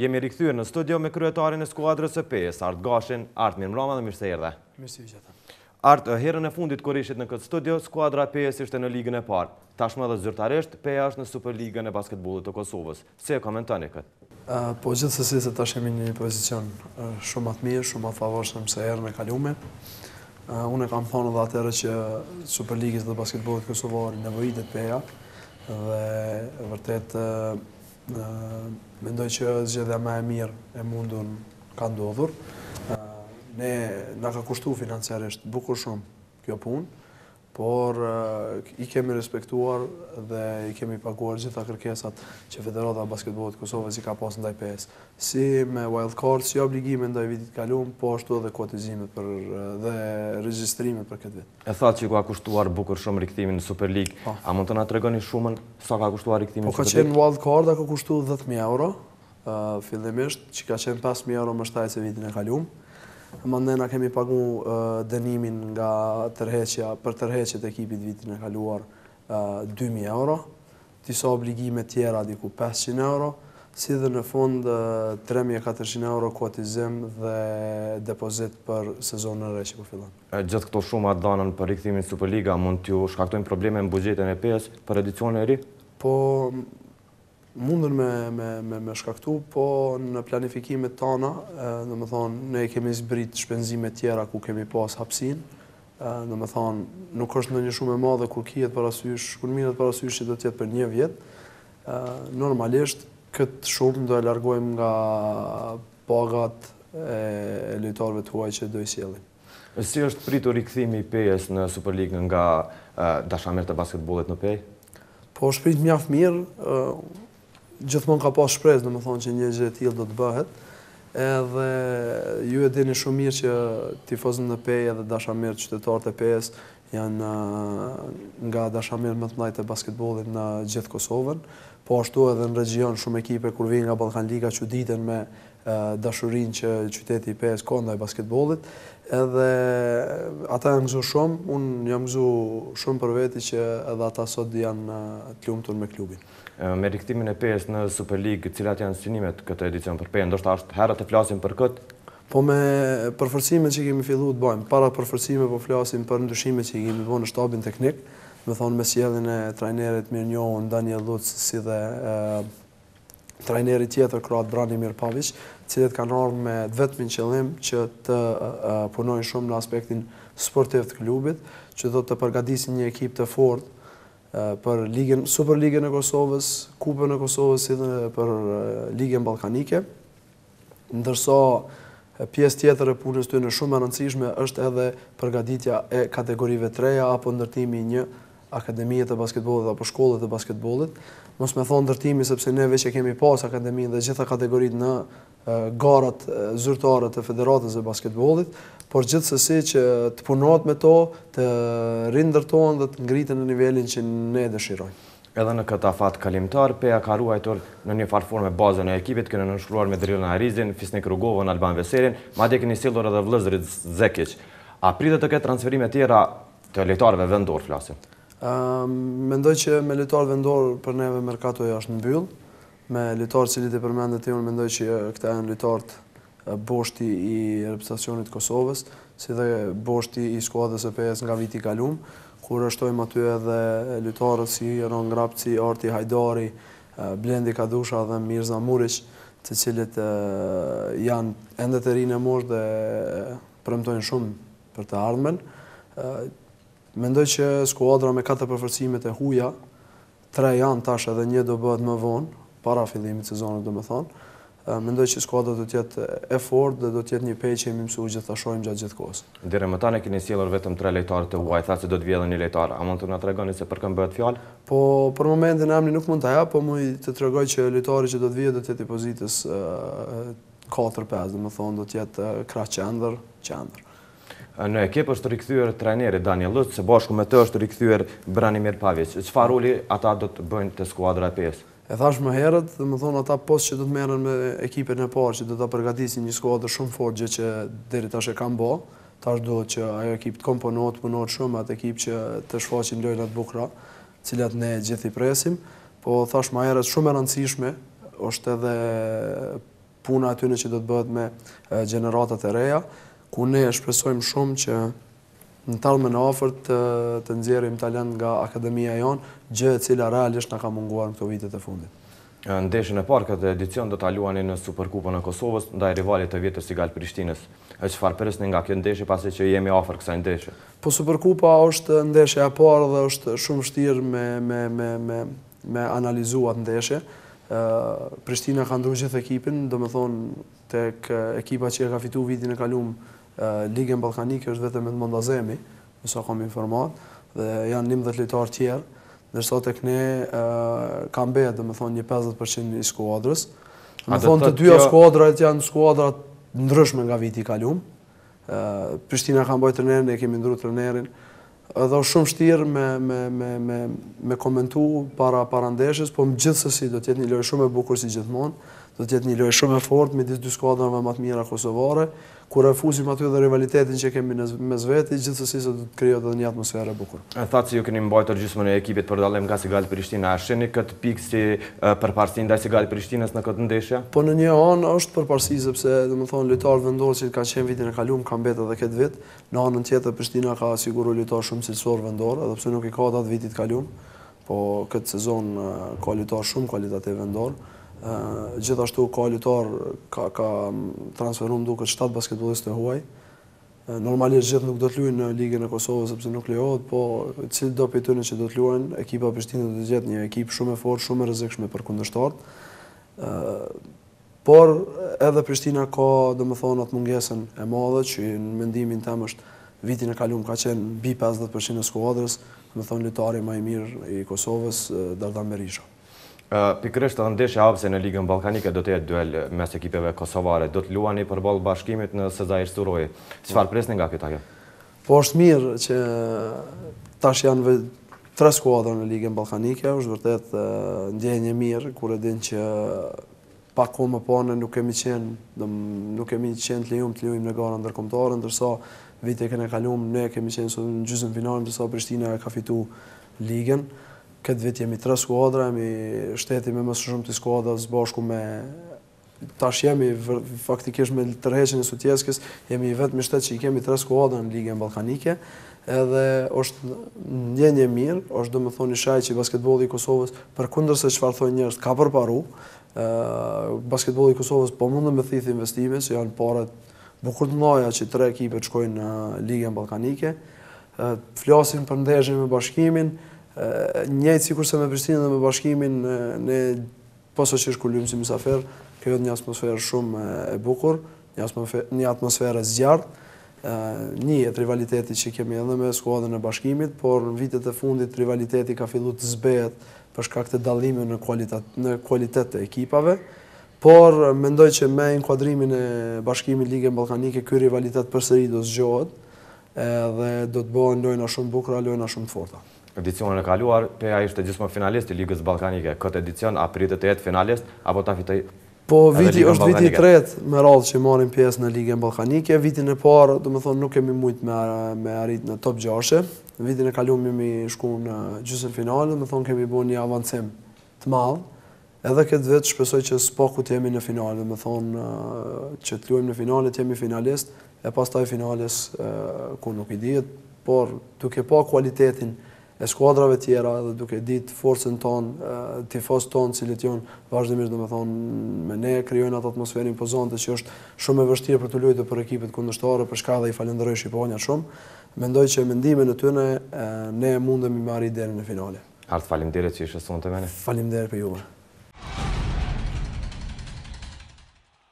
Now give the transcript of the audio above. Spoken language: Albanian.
Jemi rikthyer në studio me kryetarin e skuadrës së Pejës, Art Gashin. Art, mirëmbrëma dhe mirë se erdhe. Mirë se ju gjeta. Art, herën e fundit kur ishit në këtë studio, skuadra e Pejës ishte në Ligën e Parë. Tashmë edhe zyrtarisht, Peja është në Superligën e basketbollit të Kosovës. Si e komentoni këtë? Po gjithsesi se tash jemi në një pozicion shumë më të mirë, shumë më të favorshëm se herën e kalume. Unë e kam thonë edhe atëherë që Superligës dhe basketbollit kosovar i nevojitet Peja dhe vërtet mendoj që zgjedhja më e mirë e mundur ka ndodhur. Ne na ka kushtu financiarisht bukur shumë kjo punë, por i kemi respektuar dhe i kemi paguar gjitha kërkesat që Federata e Basketbollit të Kosovës i ka pas ndaj Pejës. Si me wild card, si obligime ndaj vitit kalum, po ashtu edhe kuotizimet për dhe regjistrimet për këtë vit. E thatë që ju ka kushtuar bukur shumë rikthimi në Superligë. Po. A mund të na tregoni shumën sa ka kushtuar rikthimi në Superligë? Po ka qenë wild card, ka kushtu 10.000 euro, fillimisht, që ka qenë 5.000 euro më shtrejt se vitin e kalum. Mandej na kemi pagu dënimin nga tërheqja, për tërheqjet e ekipit vitin e kaluar 2.000 euro, disa obligime tjera diku 500 euro, si dhe në fund 3.400 euro kuotizim dhe depozit për sezonin e re që po fillon. Gjithë këto shuma të dhanën për rikthimin në Superliga mund t'ju shkaktojnë probleme në buxhetin e Pejës për edicionin e ri? Po, Mundën me, me, me, me shkaktu, po në planifikimet tona, domethonë, ne kemi zbrit shpenzime tjera ku kemi pas hapsinë, domethonë, nuk është ndonjë shumë e madhe kur kihet parasysh, kur mirret parasysh që do të jetë për një vjet, normalisht këtë shumë do e largojmë nga pagat e lojtarëve të huaj që do i sjellim. Si është pritur rikthimi i Pejës në Superligë nga dashamirët e basketbollit në Pejë? Po është prit mjaft mirë, gjithmonë ka pas shpresë, domethonë që një gjë e tillë do të bëhet. Edhe ju e dini shumë mirë që tifozët në Pejë edhe dashamirët qytetarët e Pejës janë nga dashamirët më të mëdhenj të basketbollit në gjithë Kosovën. Po ashtu edhe në regjion shumë ekipe kur vijnë nga Ballkan Liga çuditen me dashurinë që qyteti i Pejës ka ndaj basketbollit, edhe ata janë gëzu shumë, unë jam gëzu shumë për veti që edhe ata sot janë të lumtur me klubin. Me rikthimin e Pejës në Superligë, cilat janë synimet këtë edicion për Pejën? Ndoshta është herët të flasim për këtë? Po me përforcimet që kemi fillu të bajmë, para përforcime po flasim për ndryshimet që i kemi bo në shtabin teknik, domethonë me sjelljen e trajnerit mirënjohun Daniel Lutz si dhe trajneri tjetër kroat Branimir Pavić, të cilët kanë ardhur me të vetmin qëllim që të punojnë shumë në aspektin sportiv të klubit, që do të përgatisin një ekip të fortë për Ligën, Superligën e Kosovës, Kupën e Kosovës si dhe për Ligën Ballkanike. Ndërsa pjesë tjetër e punës tyre shumë e rëndësishme është edhe përgatitja e kategorive të reja apo ndërtimi i një akademie të basketbollit apo shkolle të basketbollit. Mos me thonë ndërtimi sepse ne veç e kemi pas akademinë dhe gjitha kategoritë në garat zyrtare të Federatës së Basketbollit, por gjithsesi që të punohet me to, të rindërtohen dhe të ngriten në nivelin që ne dëshirojmë. Edhe në këtë afat kalimtar, Peja ka ruajtur në një farë forme bazën e ekipit, keni nënshkruar me Drilon Hajrizin, Fisnik Rugovën, Alban Veserin, madje keni sjellur edhe vëllezërit Zekiq. A pritet të ketë transferime tjera të lojtarëve vendorë flasim? Mendoj që me lojtarë vendorë për neve merkatoja është mbyll. Me lojtarët cilët i përmende ti, unë mendoj që këta janë lojtarët boshti i reprezentacionit të Kosovës, si dhe boshti i skuadrës së Pejës nga viti i kalum, kur e shtojmë aty edhe lojtarët si Ron Grapci, Arti Hajdari, Blendi Kadusha dhe Mirza Muriq, të cilët janë ende të ri në moshë dhe premtojnë shumë për të ardhmen. Mendoj që skuadra me katër përforcimet e huja, Tre janë tash edhe një do bëhet më vonë, para fillimit të sezonit domethënë. Mendoj që skuadra do të jetë e fortë dhe do të jetë një Pejë që jemi mësuar gjithë ta shohim gjatë gjithë kohës. Deri më tani keni sjellur vetëm tre lojtarë të huaj, thatë se do të vijë edhe një lojtar. A mund të na tregoni se për kënd bëhet fjalë? Po, për momentin emrin nuk mund ta jap, po muj të tregoj që lojtari që do të vijë do të jetë i pozitës 4-5, domethënë do të jetë krah qendër, qendër. Në ekip është rikthyer trajneri Daniel Lutz, së bashku me të është rikthyer Branimir Pavić. Çfarë roli ata do të bëjnë te skuadra e Pejës? E thashë më herët, domethënë ata pos që do të merren me ekipin e parë që do ta përgatisin një skuadër shumë fortë, gjë që deri tash e kanë bo, tash duhet që ajo ekip të komponohet, të punohet shumë me atë ekip që të shfaqin lojëra të bukura, të cilat ne gjithë i presim. Po thashë më herët shumë e rëndësishme është edhe. puna e tyne që do të bëhet me gjeneratat e reja, ku ne shpresojmë shumë që në të ardhmen e afërt të, të nxjerrim talent nga akademia jonë, gjë e cila realisht na ka munguar në këto vitet e fundit. Ndeshjen e parë këtë edicion do ta luani në Superkupën e Kosovës ndaj rivalit të vjetër Sigal Prishtinës. E çfarë prisni nga kjo ndeshje pasi që jemi afër kësaj ndeshje? Po Superkupa është ndeshja e parë dhe është shumë vështirë me me me me me analizu atë ndeshje. Prishtina ka ndru gjithë ekipin, domethonë tek ekipa që e ka fitu vitin e kalum Ligën Ballkanike është vetëm Edmond Azemi, me sa kam informatë, dhe janë 11 lojtarë tjerë, ndërsa tek ne ka mbetë, domethonë, një 50% i skuadrës. Domethonë, të dyja skuadrat janë skuadra të ndryshme nga viti i kalum. Prishtina ka mbajt trenerin, ne kemi ndru trenerin. Edhe është shumë vështirë me me me me me komentu para para ndeshjes, po gjithsesi do të jetë një lojë shumë e bukur si gjithmonë, do të jetë një lojë shumë e fortë midis dy skuadrave më të mira kosovare. Kur e fusim aty edhe rivalitetin që kemi në mes veti, gjithsesi se do të krijohet edhe një atmosferë e bukur. E thatë se ju keni mbajtur gjysmën e ekipit për dallim nga Sigal Prishtina. A shihni këtë pikë si përparësi ndaj Sigal Prishtinës në këtë ndeshje? Po në një anë është përparësi sepse domethënë lojtarët vendorë që kanë qenë vitin e kaluar kanë mbetur edhe këtë vit. Në anën tjetër Prishtina ka siguru lojtarë shumë cilësorë vendorë, edhe pse nuk i ka ata të vitit kalum, po këtë sezon ka lojtarë shumë kualitativ vendorë. Gjithashtu ka lojtarë, ka, ka transferu më duket 7 basketbollistë të huaj. Normalisht gjithë nuk do të luajnë në Ligën e Kosovës sepse nuk lejohet, po cildo prej tyre që do të luajnë, ekipa e Prishtinës do të jetë një ekip shumë e fortë, shumë e rrezikshme për kundërshtarët. Por edhe Prishtina ka, domethënë, atë mungesën e madhe që në mendimin tem është vitin e kalum ka qenë mbi 50% e skuadrës, domethënë lojtari më i mirë i Kosovës, Dardan Berisha. Pikërisht edhe ndeshja hapëse në Ligën Ballkanike do të jetë duel mes ekipeve kosovare. Do të luani përballë Bashkimit në Sezair Surroi. Çfarë prisni nga ky takim? Po është mirë që tash janë tre skuadra në Ligën Ballkanike, është vërtet ndjenjë e mirë kur e din që Pak kohë më parë ne nuk kemi qenë, nuk kemi qenë të lejum të luajmë në gara ndërkombëtare, ndërsa vitin e kalum ne kemi qenë sot në gjysmë finale, ndërsa Prishtina e ka fitu ligën. Këtë vit jemi tre skuadra, jemi shteti me më së shumti skuadra së bashku me tash jemi faktikisht me tërheqjen e Sutjeskës, jemi i vetmi shtet që i kemi tre skuadra në Ligën Ballkanike, edhe është ndjenjë e mirë, është domethënë një shenjë që basketbolli i Kosovës, përkundër se çfarë thonë njerëzit, ka përparu, basketbolli i Kosovës po mundet me thithë investime, që janë pare bukur të mëdha që tre ekipe të shkojnë në Ligën Ballkanike. Flasim për ndeshjen me Bashkimin, njëjtë sikurse me Prishtinën dhe me Bashkimin, ne posaçërisht kur luajmë si mysafir, krijohet një atmosferë shumë e bukur, një atmosferë e zjarrtë, njihet rivaliteti që kemi edhe me skuadrën e Bashkimit, por në vitet e fundit rivaliteti ka fillu të zbehet për shkak të dallimeve në kualitet, në kualitet të ekipave. Por mendoj që me inkuadrimin e Bashkimit Ligën Ballkanike ky rivalitet përsëri do zgjohet edhe do të bëhen lojna shumë të bukura, lojna shumë të forta. Edicionin e kaluar, Peja ishte gjysmëfinalist i Ligës Ballkanike. Këtë edicion a pritet të jetë finalist apo ta fitojë Po viti është viti i tretë me radhë që marrim pjesë në Ligën Ballkanike. Vitin e parë, domethënë nuk kemi mujt me me arrit në top 6. Vitin e kaluar jemi shku në gjysmëfinale, domethënë kemi bërë një avancim të madh. Edhe këtë vit shpresoj që së paku të jemi në finale, domethënë që të luajmë në finale, të jemi finalist e pastaj finales ku nuk i dihet, por duke pa kualitetin e skuadrave tjera dhe duke ditë forcën tonë, tifozët tonë, të cilët janë vazhdimisht domethënë me ne krijojnë atë atmosferë impozante që është shumë e vështirë për të luajtur për ekipet kundërshtare, për çka edhe i falënderoj Shqiponjat shumë. Mendoj që me ndihmën e tyre ne mundemi me arrit deri në finale. Art, faleminderit që ishe sonte me ne. Faleminderit për juve.